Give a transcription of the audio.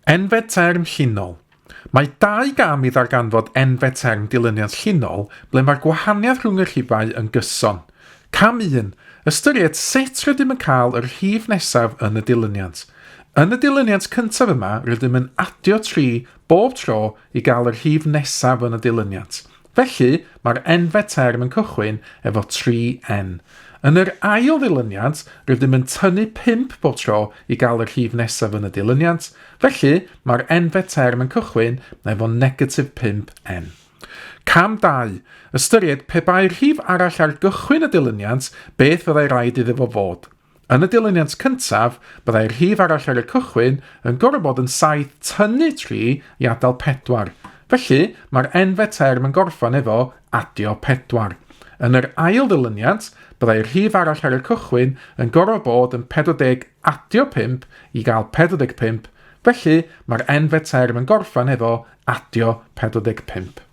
Enfed term llinol. Mae dau gam i ddarganfod enfed term dilyniant llinol ble mae'r gwahaniaeth rhwng y rhifau yn gyson. Cam 1. Ystyried sut rydym yn cael y rhif nesaf yn y dilyniant. Yn y dilyniant cyntaf yma rydym yn adio 3 bob tro i gael y rhif nesaf yn y dilyniant. Felly, mae'r enfed term yn cychwyn efo 3n. Yn yr ail ddilyniant, rydym yn tynnu 5 bob tro i gael y rhif nesaf yn y dilyniant, felly mae'r enfed term yn cychwyn efo negatif 5n. Cam 2. Ystyried pe bai'r rhif arall ar gychwyn y dilyniant, beth fyddai raid iddo fo fod. Yn y dilyniant cyntaf, byddai'r rhif arall ar y cychwyn yn gorfod bod yn 7 tynnu 3 i adael 4. Felly, mae'r enfed term yn gorffen efo adio 4. Yn yr ail ddilyniant, byddai'r rhif arall ar y cychwyn yn gorfod bod yn 40 adio 5 i gael 45, felly mae'r enfed term yn gorffen efo adio 45.